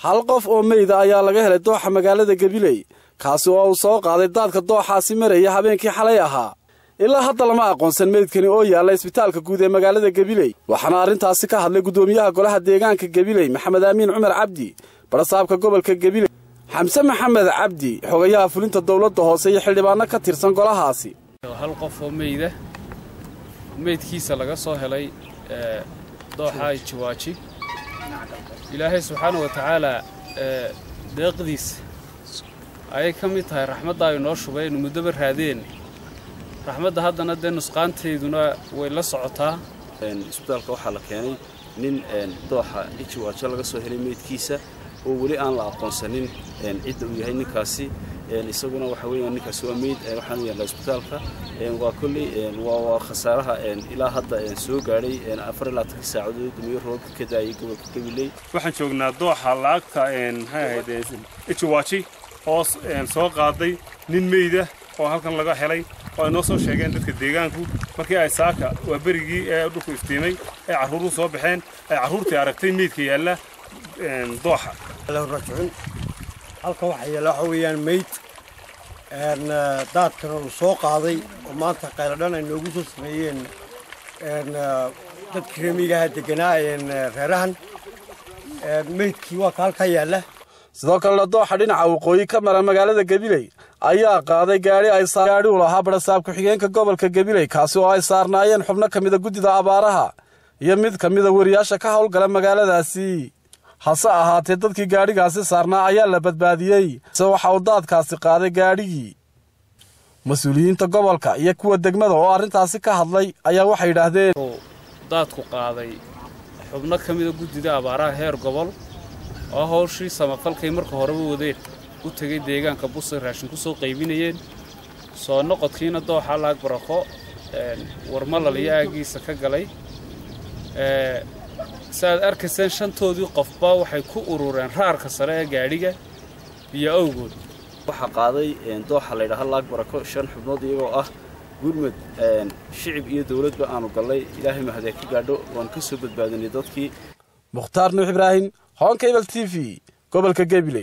Hal qof oo meyda ayaa laga helay dooxa magaalada Gabiley, kaasi oo uu soo qaaday daadka dooxaasi maraya habeenkii xalay ahaa. Ilaa hadda lama aqoonsan meydkani oo yaalla isbitaalka guud ee magaalada Gabiley, waxaana arrintaasi ka hadlay gudoomiyaha golaha deegaanka Gabiley Maxamed Amiin Cumar Cabdi, barasaabka gobolka Gabiley Xamse Maxamed Cabdi, xogayaha fulinta dowladda hoose iyo xildhibaano ka tirsan golahaasi. Hal qof oo meyda meydkiisa laga soo helay dooxa Jiwaaji. Ilaahay subxaana wa tacaala deeqdiisa ayay ka mid tahay raxmadda ay noo shubay aynu muddoba raadeen. Raxmadda haddana dee nusqaanteeduna way la socotaa. Isbitaalka waxaa la keenay nin dooxa Jiwaajo laga soo helay meydkiisa oo weli aan la aqoonsanin cidda uu yahay ninkaasi. Isaguna waxa weeyaan ninkaasi waa meyd, waxaanu yaallaa isbitaalka. Waa kolley waa khasaaraha ilaa hadda soo gaadhay 24 saacadood dumiyo roobka ka daayay gobolka Gabiley. Waxaan joognaa dooxa laagta maxay ahayd Ijiwaaji oo soo qaaday nin meyda oo halkan laga helay, oo ay noo soo sheegeen dadka deegaanku markii ay saaka waa berigii ee dhulku iftiimay ay carruuru soo baxeen, ay carruurtii aragtay meydka yaalla dooxa. Halkan waxaa yaalla waxa weeyaan meyd daadkana uu soo qaaday oo maanta qayladhan ay noogu soo sameeyeen dadkii remigaha deganaa reerahan. Meydkii waa ka halkaa yaalla. Sidoo kalena dooxa dhinaca waqooyi ka mara magaalada Gabiley ayaa qaaday gaadhi ay gaadhi u lahaa barasaab ku-xigeenka gobolka Gabiley, kaasi oo ay saarnaayeen xubno ka mida guddida abaaraha iyo mid ka mida wariyaasha ka howlgala magaaladaasi. Hase ahaatee dadkii gaadhigaasi saarnaa ayaa la badbaadiyey, se waxa uu daadkaasi qaaday gaadhigii. Mas-uuliyiinta gobolka iyo kuwa degmada oo arrintaasi ka hadlay ayaa waxay yidhaahdeen: daadku qaaday xubno ka mida guddida abaaraha heer gobol oo hawshii samafalkay marka horeba wadeen u tegay deegaanka Busay raashin ku soo qaybinayeen. Soo noqodkiina dooxa Laag Barako Warmalal iyo aaggiisa ka galay. Si aad arkayseen, shantoodii qofba waxay ku urureen raarka sare ee gaadhiga biyo awgood. Waxaa qaaday dooxa la yidhaaha Laag Barako 5 xubnood, iyagoo ah gurmud shicib iyo dowladba aanu gallay. Ilaahay mahadee ka gaadho, waan ka soo badbaadinay dadkii. Mukhtaar Nuux Ibraahim, Honkable TV, gobolka Gabiley.